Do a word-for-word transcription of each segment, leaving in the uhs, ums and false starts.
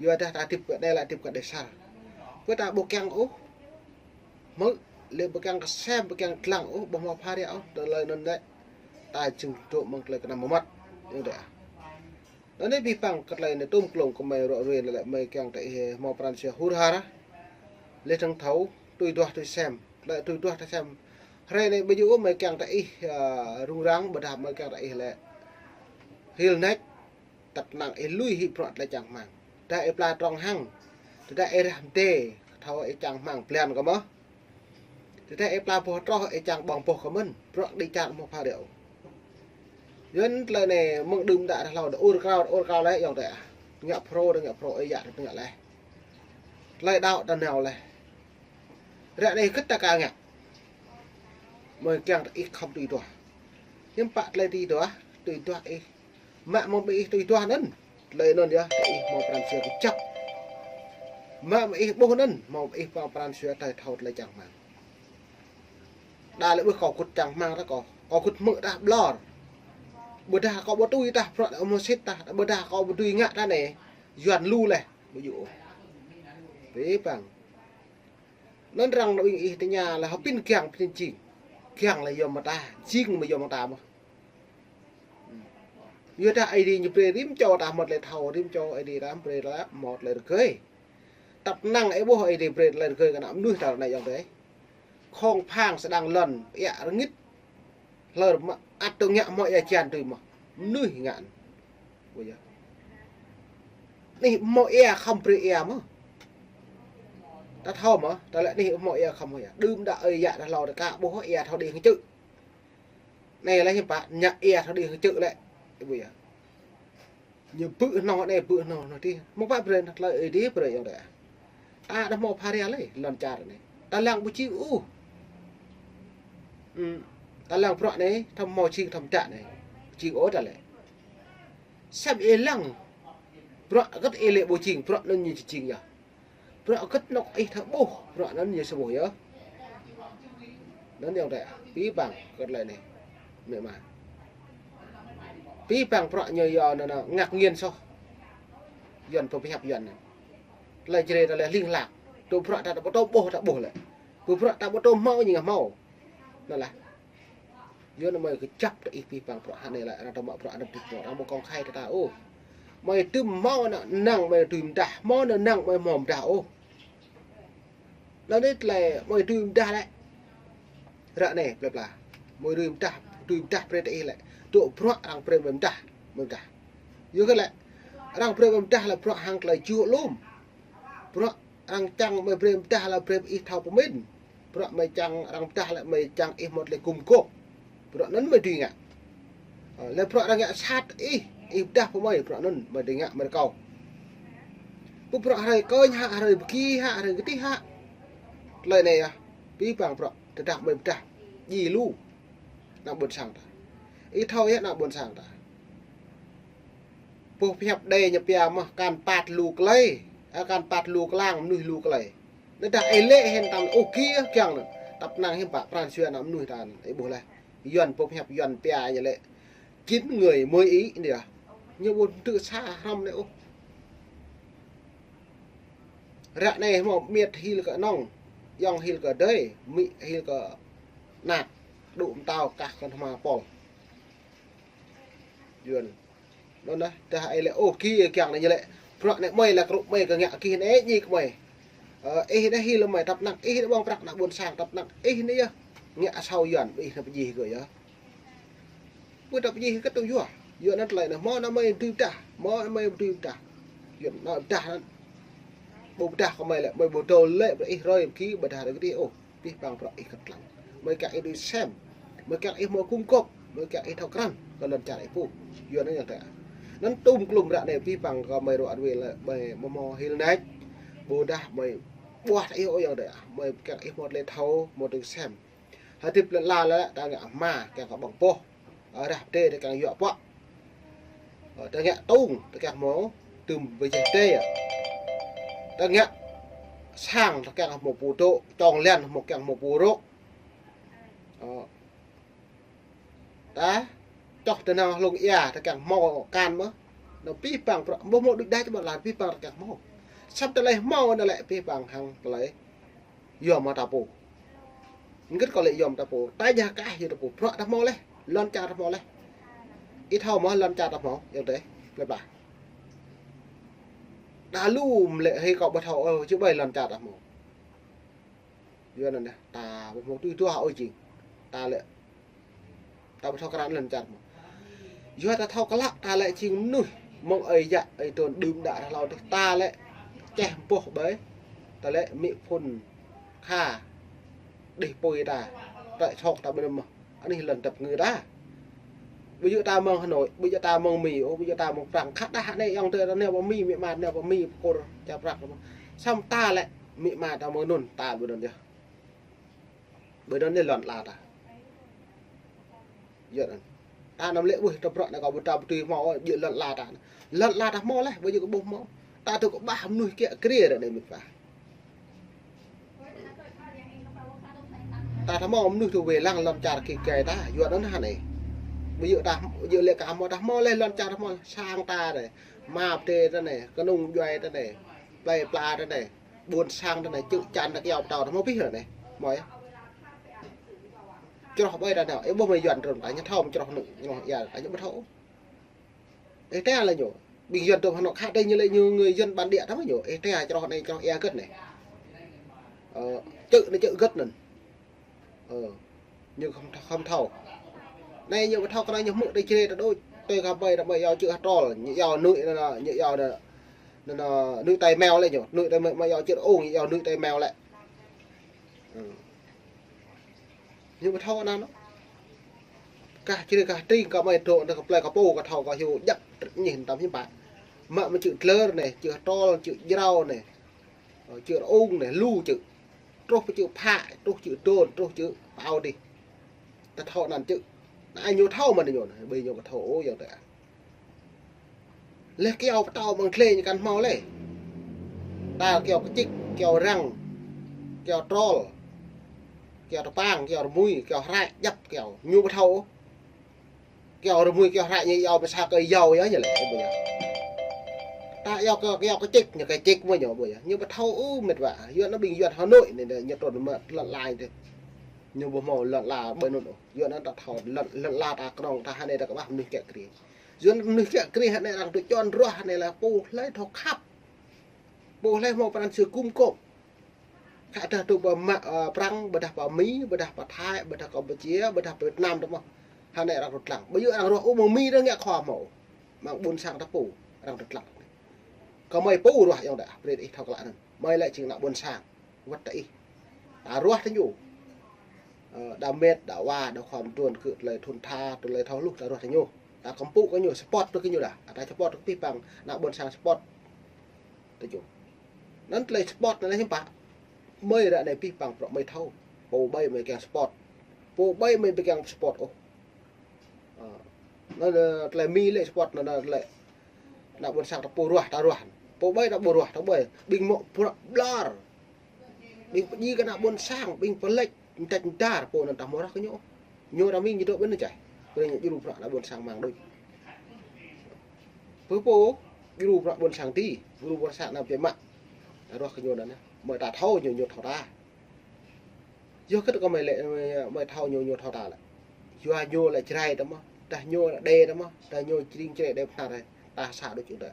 Ƀôdah ta hơdip kơ anai lĕ hơdip kơ đeh sar. Ƀu ta ƀu kiăng ôh. Hmư̆, lĕ ƀu kiăng kơ sem, ƀu kiăng lăng ôh, ƀu hmâo phara ôh, tơlơi anŭn lĕ ta jing dŏ mơ̆ng tơlơi kơnăm mơmŏt. Yơh dêh. Anŭn anai abih bang kơ tơlơi anai tŭm klông kơ mơi rŏ ruai lĕ mơi kiăng tơ ih hmâo pran jua hur har. Lĕ tơ̆ng thâo, tui duah tui sem. Lĕ tui duah tui sem. Hrơi anai ƀu djơ̆ ôh mơi kiăng tơ ih, a, rŭng răng, ƀôdah mơi kiăng tơ ih lĕ hil nač. Tăp năng ih lui hĭ bruă tơlơi čang rơmang. Tơdah ih pla trong hăng. Tơdah ih rah mdê, thâo ih čang rơmang blan kơ mơ̆n. Tơdah ih pla boh troh, ih čang ƀơ̆ng boh kơ mơ̆n. Bruă đĭ čar hmâo phara ôh. Yua anŭn tơlơi anai mơ̆ng đưm đă rah hlâo, đa ur krao, đa ur krao leh, ayŏng adơi ah. Ngă phrâo, đa ngă phrâo, ih yă, đa ngă leh. Tơlơi đaŏ ta nao leh. Ră anai hơget ta ka ngă. Mơi kiăng tơ ih khŏm tui duah. Hiư̆m pă tơlơi tui duah, tui duah ih. Mă mơ̆ng ƀing ih tui duah anŭn. Tơlơi anŭn yơh, tơ ih hmâo pran jua kơjăp. Mă mơ̆ng ih ƀuh anŭn, hmâo ih hmâo pran jua tơlơi thâo tơlơi čang rơmang. Đa lĕ ƀuh kâo gŭt čang rơmang tah kâo. Kâo gŭt hmư̆ tah ƀlŏr. Ƀôdah kâo ƀu tui tah, bruă lĕ hmâo sĭt tah. Ƀôdah kâo ƀu dưi ngă tah anai. Yuan lu leh, ƀu djơ̆ ôh. Abih bang. Anŭn arăng nao ƀing ih tơña lĕ hơpĭn kiăng pơpĭn jing. Kiăng lĕ yua mơ̆ng ta, jing mơ̆ yua mơ̆ng ta mơ̆n. Yua dah Ơi Adai ñu brơi rĭm čô ta hmâo tơlơi thâo, rĭm čô Ơi Adai ta brơi ta hmâo tơlơi rơgơi. Tăp năng ih ƀuh Ơi Adai brơi tơlơi rơgơi kơ ană mơnuih ta anai ayŏng adơi. Khŏng phang sơdang lŏn, iă rơngit. Hlơr mă ăt tŭ ngă hmâo ia jan tui mơ̆n. Mơnuih ngă. Ƀu djơ̆. Anih hmâo ia khŏm brơi ia mơ̆n. Ta thâo mơ̆n, ta lĕ anih hmâo ia khŏm hmâo ia. Đưm đă ơi yă ta hlâo ta ka ƀuh ia thâo đĭ hăng čư̆. Anai lĕ hiư̆m pă, ngă ia thâo đĭ hăng čư̆ lĕ. Ƀu djơ̆. Ñu bư̆ hnoh anai, bư̆ hnoh hnoh tih. Mơ̆ng pă brơi anŭn tơlơi Ơi Adai brơi ayŏng adơi ah. Ta đa hmâo phara lĕ, lŏn čar anai. Ta lăng ƀu jing ôh. Ư, ta lăng bruă anai, thâo hmâo jing thâo mơdă anai. Jing ôh ta lĕ. Sem ih lăng. Bruă hơget ih lĕ ƀu jing, bruă anŭn ñu či jing yơh. Bruă hơget anŏ ih thâo ƀuh, bruă anŭn ñu sa ƀuh yơh. Anŭn ayŏng adơi ah, abih bang kơ tơlơi anai. Mơ̆ mă. Abih bang bruă ñu yơh anŭn, anŭn ngă ngên soh. Yuan pơhiăp Yuan anŭn. Tơlơi Jrai ta lĕ hling hlak. Tŭ bruă ta ƀu tŭ ƀuh ta ƀuh lĕ. Tŭ bruă ta ƀu tŭ hmâo ñu ngă hmâo. Anŭn lah. Yua anŭn mơi kơjăp tơ ih abih bang bruă hơnai lĕ, arăng tơmă bruă anŭn tŭ bruă, arăng ƀu kông khai tơ ta ôh. Mơi tŭ hmâo anŭn năng mơi tui mơdah, hmâo anŭn năng mơi hmâo mơdah ôh. Anŭn anai tơlơi mơi tui mơdah lĕ. Ră anai plơi pla. Mơi tui mơdah, tui mơdah brơi tơ ih lĕ. Tŭ bruă arăng brơi mơi mơdah, mơi mơdah. Yua kơ lĕ. Arăng brơi mơi mơdah lĕ bruă hăng tơlơi juh lŏm. Bruă arăng čang mơi brơi mơdah lĕ brơi ih thâo pơmĭn. Bruă mơi čang arăng mơdah lĕ mơi čang ih hmâo tơlơi gum gôp. Bruă anŭn mơi dưi ngă. Ơ, lĕ bruă arăng ngă sat ih, ih mơdah pơ mơi, bruă anŭn mơi dưi ngă mơi rơkâo. Pơ bruă hrơi kơñ hă, hrơi pơgi hă, hrơi kơtih hă. Tơlơi anai yơh, abih bang bruă, tơdah mơi mơdah, djai lu. Ană ƀôn sang ta. Ih thâo yơh ană ƀôn sang ta. Boh pơhiăp Ơi Adai ñu pia mơ̆n kan pat lu klei, ơ, kan pat lu klang, mơnuih lu klei. Anŭn dah ih lĕ hĭn tam ôh kiăng anŭn. Tăp năng hiư̆m pă pran jua ană mơnuih ta anŭn, ih ƀuh leh. Yuan boh pơhiăp Yuan pia ñu lĕ. Chín người mười ý anŭn yơh. Ñu ƀu tŭ sa hrŏm anai ôh. Ră anai hmâo miêt hil kơ anŏng, ayŏng hil kơ adơi, amĭ hil kơ ană. Dŏ pơtao kah kơ hma pôl. Yuan. Anŭn dah, dah ih lĕ, ôh, kiăng anai ñu lĕ. Bruă anai mơi lĕ kơ rŭ mơi kơ ngă kih anai ñik mơi. Ơ, ih anai hil mơi tăp năng, ih anai ƀơ̆ng prăk ană ƀôn sang tăp năng, ih anai yơh. Ngă asâo Yuan, ih anai pơjih kơ yơh. Ƀu tăp pơjih kơ tŭ yua. Yua anŭn tơlơi anai, hmâo anŭn mơi tui pơdah, hmâo anŭn mơi tui pơdah. Yuan anŭn pơdah anŭn. Ƀu pơdah kơ mơi lĕ, mơi ƀu tơl lĕ, brơi ih hrơi pơgi, ƀôdah hrơi kơtih ôh. Abih bang bruă ih kơtlang. Mơi kiăng ih dưi sem. Mơi kiăng ih hmâo gum gôp. Mơi kiăng ih thâo krăn. Kơ lŏn čar ih pô. Yua anŭn ayŏng adơi. Anŭn tŭm klum ră anai abih bang kơ mơi rŏ ruai lĕ mơi hmâo hmâo hil nač. Ƀôdah mơi ƀuah tơ ih ôh ayŏng adơi. Mơi kiăng ih hmâo tơlơi thâo, hmâo tơlơi sem. Hơdip lĕ la lĕ ta ngă hma kiăng kơ ƀơ̆ng boh. Ơ, rah pơdai ta kiăng yua pŏk. Ơ, ta ngă tŭng ta kiăng hmâo tŭm pơjeh pơdai. Ta ngă sang ta kiăng hmâo pô dŏ, čong lan hmâo kiăng hmâo pô rŏ. Ơ. Ta čoh tơnăng hlŏng ia ta kiăng hmâo kan mơ̆n. Anŭn abih bang bruă, ƀu hmâo đôč đač ƀu la abih bang ta kiăng hmâo. Săp tơlơi hmâo anŭn lĕ pih pang hăng tơlơi yom ta pô. Ngĭt kơ lĕ yom ta pô. Ta jah kah yơh ta pô. Prăk ta hmâo leh. Lŏn čar ta hmâo leh. Ih thâo mơ̆ lŏn čar ta hmâo. Yơh tĕ. Lĕ pla. Ta lu mlĕ hơi kâo ƀu thâo ôh, či ƀai lŏn čar ta hmâo. Yua anŭn yơh, ta ƀu hmâo tui tuah ôh jing. Ta lĕ, ta ƀu thâo krăn lŏn čar hmâo. Yua ta thâo klă, ta lĕ jing mơnuih, mơ̆ng ơi yă, ơi tơ̆n đưm đă ră hlâo tih, ta lĕ čeh mpoh ƀơi, ta lĕ mĭ phŭn kha, đih pui ta, tơ̆ sŏk ta ƀơi anŭn mơ̆n. Anih lŏn tơpă ngư ta. Ƀu djơ̆ ta mơ̆ng Hà Nội, ƀu djơ̆ ta mơ̆ng Mi, ôh, ƀu djơ̆ ta mơ̆ng Prăng. Khăt đah anai yŏng tơ anai ƀu Mi, mĭ ma anai ƀu Mi, pơkôr čar Prăng. Săm ta lĕ, mĭ ma ta mơ̆ng anŭn, ta ƀu anŭn yơh. Ƀơi anŭn anai lŏn ala ta. Yơh anŭn. Ta anăm lĕ ƀuh ta prăk anai kâo ƀu ta ƀu tui hmâo, djơ̆ lŏn ala ta. Lŏn ala ta hmâo leh, ƀu djơ̆ kơ ƀuh hmâo. Ta tŭ kơ ƀah mơnuih kiă kriê ră anai mĭt wa. Ta thâo mơ̆ mơnuih tŭ wai lăng lŏn čar kơ gai ta, yua anŭn hă anai. Ƀu djơ̆ ta, ƀu djơ̆ lĕ kơ hmâo ta hmâo leh lŏn čar hmâo sang ta anai. Mă pơdai ta anai, kơnung djuai ta anai. Plei pla ta anai. Ƀôn sang ta anai, čư̆ čan ta kơyâo pơtâo ta hmâo pih ră anai. Hmâo yơh. Čroh ƀai ta anai, ih ƀuh mơi Yuan trŭn ta, ñu thâo mơ̆ čroh anŭn, ñu ia ta ñu ƀu thâo. Ih tĕ lĕ ñu. Ƀing Yuan tŭ hơnŏ khă tĕ ñu lĕ ñu người Yuan bản địa ta mơ̆ ñu. Ih tĕ čroh anai čroh ia gơ̆t anai. Ơ, čư̆ anai čư̆ gơ̆t anŭn. Ơ, ñu khŏm thâo, khŏm thâo. Anai ñu ƀu thâo kơ anai ñu hmư̆ tơ črê ta đôč. Tơ kơ ƀai ta ƀai yua čư̆ hơtrol, ñu yua nui anŭn, ñu yua anŭn, anŭn, anŭn nui tai meo lĕ ñu. Nui tai meo, mă yua čư̆ ung, ñu yua nui tai meo lĕ. Ơ. Ñu ƀu thâo anŭn. Kah črê kah tring kơ mơi dŏ anŭn kơ plei kơ pô kơ thâo kơ hyu djăp ñih tam hiư̆m pă. Mă mă čư̆ tlơr anai, čư̆ hơtrol, čư̆ jrao anai. Ơ, čư̆ rơung anai, lu čư̆. Truh pơ čư̆ phă, truh čư̆ dôn, truh čư̆ pao dih. Ta thâo anŭn čư̆. Anai ñu thâo mơ̆n ñu anai, ƀing ñu ƀu thâo ôh yua tĕ. Leh kơyâo pơtâo mơ̆ng glai ñu kăn hmâo leh. Ta kơyâo kơčik, kơyâo răng, kơyâo trol, kơyâo tơpang, kơyâo rơmui, kơyâo hrăi, djăp kơyâo. Ñu ƀu thâo ôh. Kơyâo rơmui, kơyâo hrăi ñu yua pơsa kơ yâo yơh ñu lĕ, ƀu yơh. Ta yua kơ, kơyâo kơčik, ñu kơčik mơ̆ ñu ƀu yơh. Ñu ƀu thâo ôh mĕt wa. Yua anŭn ƀing Yuan Hà Nội anai, ñu trŭn mă lŏn ala tĕ. Ñu ƀu hmâo lŏn ala ƀơi anŭn ôh. Yua anŭn ta thâo lŏn, lŏn ala ta kơnong ta hơnai ta kơ ƀah mơnuih kiă kriê. Yua anŭn mơnuih kiă kriê hơnai arăng tŭ čon ruah hơnai lĕ pô hlơi thâo khăp. Pô hlơi hmâo pran jua gum gôp. Khă dah tŭ pơ mă, ơ, Prăng, ƀôdah pơ Mi, ƀôdah pơ Thái, ƀôdah Campuchia, ƀôdah pơ Việt Nam ta mơ̆n. Hơnai arăng tŭ lăng. Ƀu djơ̆ arăng ruah ôh mơ̆ng Mi arăng ngă khua hmâo. Mơ̆ng ƀôn sang ta pô arăng tŭ lăng. Kơ mơi pô ruah yơh đa, brơi ih thâo klă anŭn. Mơi lĕ jing ană ƀôn sang. Wơ̆t tơ ih. Ta ruah tơ ñu. Ơ, đa mĕt, đa wa, đa khua mơdron kơ tơlơi thŭn tha, tơlơi thâo hluh, ta ruah tơ ñu. Ta kơmpŭ kơ ñu, support tơ kơ ñu đa. Ta support tơ pih pang, ană ƀôn sang support tơ ñu. Anŭn tơlơi support anŭn hiư̆m pă. Mơi ră anai pih pang prăk mơi thâo. Pô ƀai mơi kiăng support. Pô ƀai mơi ƀu kiăng support ôh. Ơ. Anŭn, ơ, tơlơi Mi lĕ support anŭn, anŭn tơlơi. Ană ƀôn sang ta pô ruah, ta ruah. Pô ƀai ta ƀu ruah, ta ƀai. Ƀing mŏ prăk ƀlŏr. Ƀing pơdjai kơ ană ƀôn sang, ƀing pơlĕč, mơtač mơdar, pô anŭn ta hmâo ruah kơ ñu. Ñu arăng Mi ñu dŏ ƀơi anŭn čai. Brơi ñu djru prăk ană ƀôn sang mơ̆ng đôč. Pơ pô, djru prăk ƀôn sang ti, djru ƀôn sang anăm čai mă. Ta ruah kơ ñu anŭn, mơi ta thâo ñu, ñu thâo ta. Yua kơ kơ mơi lĕ, mơi, mơi thâo ñu, ñu thâo ta lĕ. Yua ñu lĕ Jrai ta mơ̆n, dah ñu lĕ Êđê ta mơ̆n, dah ñu Jring Jrai Êđê Bahnar, ta sa đôč čư̆ đa.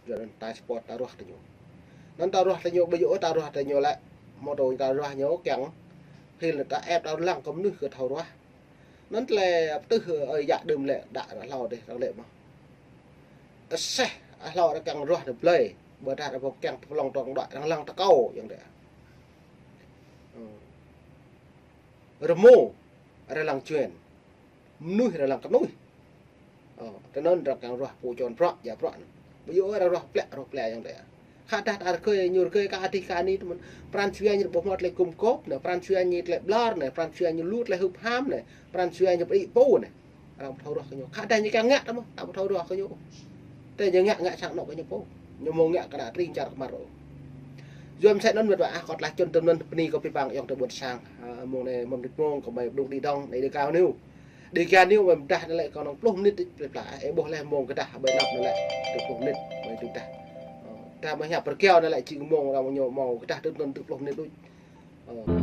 Yua anŭn ta support ta ruah tơ ñu. Anŭn ta ruah tơ ñu, ƀu djơ̆ ta ruah tơ ñu lĕ, hmâo tơlơi ta ruah ñu kiăng, hil ta ĕp ta lăng kơ mơnuih kơ thâo ruah. Anŭn tơlơi pơtưh ơi yă đưm lĕ đă ră hlâo dih arăng lĕ mơ̆n. Aseh, hlâo arăng kiăng ruah anai blơi, ƀôdah arăng kiăng pơlŏng tŏng đuaĭ arăng lăng tơkâo yơh dih. Ơ. Rơmô, arăng lăng juên. Mơnuih arăng lăng kơnuih. Ơ, tơ anŭn arăng kiăng ruah pô čon prăk, djă prăk anŭn. Ƀu djơ̆ arăng ruah plĕ, ruah plĕ yơh dih. Khă dah ta rơgơi, ñu rơgơi kơ adih kơ ani tơ mơ̆n. Pran jua ñu ƀu hmâo tơlơi gum gôp anai, pran jua ñu tơlơi ƀlŏr anai, pran jua ñu lu tơlơi hưp ham anai, pran jua ñu pơdjai pô anai. Arăng ƀu thâo ruah kơ ñu. Khă dah ñu kiăng ngă ta mơ̆n, ta ƀu thâo ruah kơ ñu. Tơ ñu ngă, ngă sang anŏ kơ ñu pô. Ñu hmâo ngă kơ ană tring čar kơmar ôh. Yua mơsĕ anŭn mĕt wa ah, kâo tơlơi čun tơm anŭn bơni kơ pih pang ayŏng adơi ƀôn sang. Ơ, mông anai mơ̆ng đĭč mông kơ mơi pơdŏng đĭ đŏng, anai Dega News. Dega News mơi pơdah anai lĕ kơ anŭn pluh mơnit đĭč plơi pla. Ơ, ƀuh leh mông kơdah ƀơi anăp anai lĕ, tơl pluh mơnit mơi pơdah. Ơ. Tơdah mơ̆ hiăp rơgao anai lĕ jing mông arăng mơ̆ ñu mâo kơđah tơnăn tơpluh mơnit đôč. Ơ.